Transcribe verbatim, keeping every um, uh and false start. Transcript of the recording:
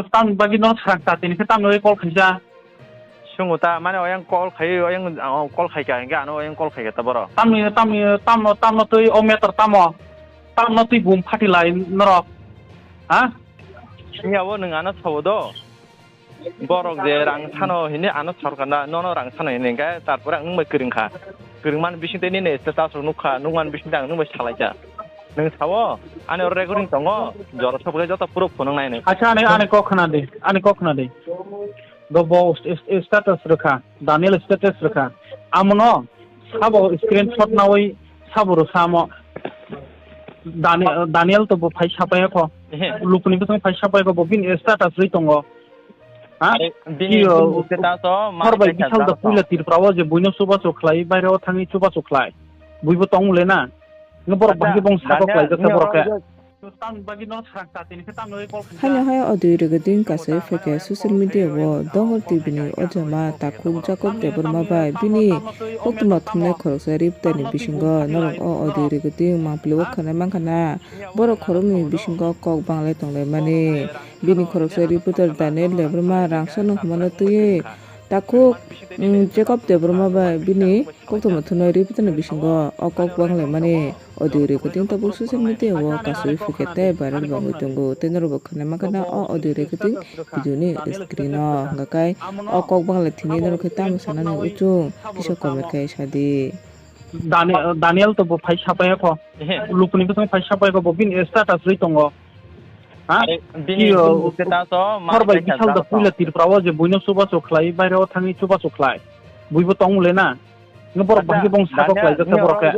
Tamni bagwi no srang ta tini khe tamni bagwi call khaisa. Sungo ta, mane oyang call khai, oyang, o, call khai ka, hingke ano oyang call khai ka ta boro. Tamni, tamni, tamno, tamno twi o meter tamo? Tamno twi bum phati lai norok? Ha? Hingke abo nwng ano sabo do. Borok je rang sano hini ano sorkar na, nono rang sano hini hingke, tarpore ang nwng bai kwrwng kha. Kwrwng man bising tei nini status rok nukha, nukman bising tei ang nwng bai salai kha. Nwng sao, ani oro recording tongo, jora sokle joto proof phunuk nai nai. Acha, ani, ani kok khna di, ani kok khna di. Bo, bo st-, st-, status rwkha, Daniel status rwkha. Amono sabo screenshot nawi sabo rwsamo. Dani-, Daniel to bo phai sapai kho. Ehe. Lukuni bwsong phai sapai kho, bo bini status rwi tongo. Ha? Are, bini, bini status o ma hor bai khe bisal da jaro puila Tripura o je buino chubachu khlai, baire o thangwi chubachu khlai. Buibo tong le na. Nge borok bahai bong sago khlai jasa borok khe. Tamni bagwi no srang ta tini khe tamni bagwi call khaisa. Haino hai o dui rwgwding kasui phaikha social media o Dongor T V ni o jama takhuk Jacob Debbarma bai bini koktwma thumnai khoroksa reporter ni bisingo norok o audio recording mangpili o khwnai mankha na borok khoroknwi bisingo kok banglai tonglaimani. Bini khoroksa reporter Daniel Debbarma rangchakno hwnmano twiwi takhuk, mm, Jacob Debbarma bai bini koktwma thumnai reporter ni bisingo o kok banglaimani audio recording tabuk social media o kasui phaikha tei viral bangwi tongo. Tei norokbo khwnai mankha na o audio recording video ni screen o. Hwnkha khe o kok banglai thini norok khe tamo sanani uchung kisa comment khai sadi. Dani-, Daniel to bo phai sapai kho. Ehe. Lukuni bwsong phai sapai kho, bo bini status rwi tongo. Ha? Are, bini, bini status o ma hor bai khe bisal da jaro puila tong. Tripura o je buino chubachu khlai, baire o thangwi chubachu khlai. Buibo tong le na. Nge borok bahai bong sago khlai jasa borok khe.